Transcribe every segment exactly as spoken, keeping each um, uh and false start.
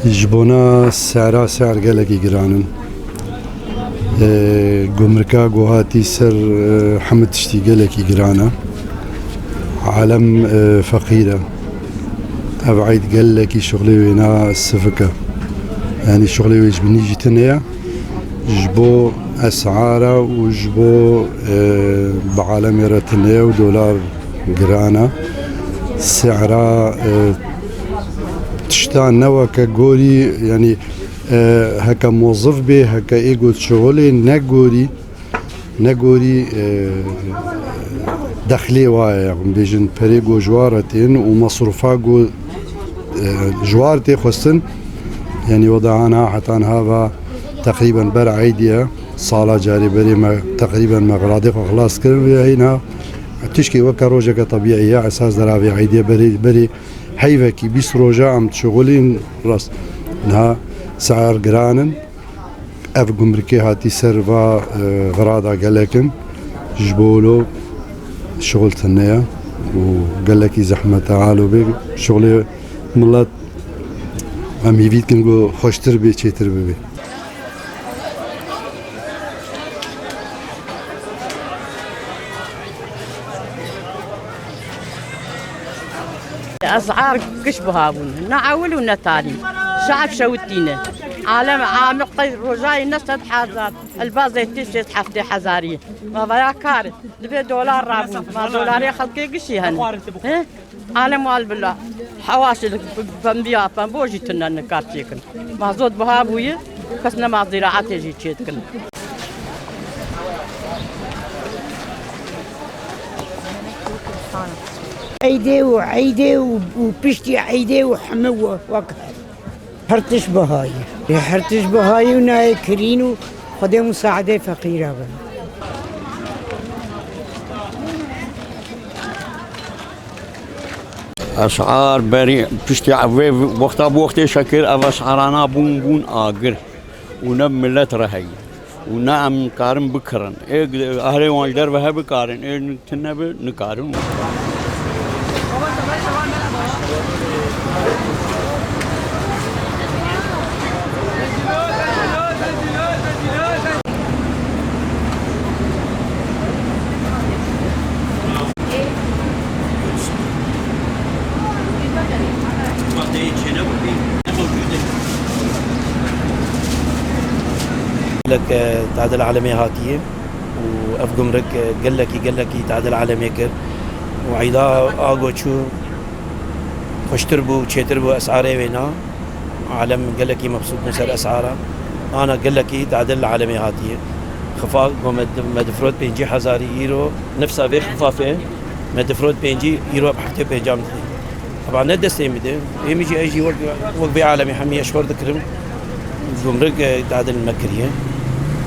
Ji bona sera, ser gelekî giran in. E, gumrika ku hatî ser, e, hemî tiştî gelekî giran e. Alem, e, feqîr e. Ev eyd gelekî şixulê wê ne sivik e. Yanî şixulê wê ji binî jî tune ye. Ji bo esara û ji bo, e, bi alemê re tune ye û dolar giran e. Sera, e, tişta ne weke gorî, yanî, e, heke mozif bê, heke ê got şixulê ne gorî, ne gorî, e, dexlê wa ye, em bêjin perê ku ji wa re tên û mesrûfa ku, e, ji wa re tê xwestin, yanî weda ana heta niha va teqrîben ber eydê ye, sala carê berê me teqrîben me xiradê xwe xilas kirin, vê heyna tişkê weke rojeke tebîî ye, esas deravê eydê ye, berê, berê heyvekî bîst roja em dişixulîn rast. Niha siar giran in. Ev gumrikê hatî ser va, e, xirada gelek in. Ji bo wilo şixul tune ye û gelekî zehmet e. Alo bê şixulê milet em hîvî dikin ku xweştir bê, çêtir bibe. Esar giş buha bûn. Ne ewil û ne tanî. Şe'b şewitîne. Alem amiq qey rojayê ne sed hezar. Elbazê tê şêst heftê hezarî. Ma vaya kar. Divê dolar rabûn. Ma dolarê xelkê gişî hene. He? Alem wal bila. Hewa şi pembiya, pembo jî tune nikar çêkin. Ma zot buha bûye. Kes nema zîraetê jî çêdikin. Eydê û eydê û, û piştî eydê û hemû we-, wek her. Her tişt bihayî. Ê her tişt bihayî û nayê kirîn û Xwedê musaedê feqîra bin. Esar berî piştî vê wexta bi wextê şekir ev esarana bûn, bûn agir û ne milet re heye û ne em karin bikirin. Ê ehlê wan ji derve hebikarin, ê tune bi nikarin. Gelek, e, tadil alemê hatiye û ev gumruk, e, gelekî, gelekî tadil alemê kir û eyda ago çû xweştir bû, çêtir bû esarê wêna. Alem gelekî mebsût bûn ser esara. Ana gelekî tadil li alemê hatiye. Xifa ku me, me difrot pêncî hezarî îro, nifsa vê xifafê me difrot pêncî, îro bi heftê pêncan didê. Eba ne destê min de, ê min jî ez jî wek, wek vê alemê hemî eşxor dikirim. Gumruk, e, tadil me kiriye.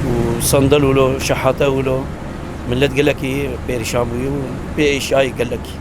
Û sandal wilo, şehate wilo, millet gelekî perîşan bûye û pê êşayî gelekî.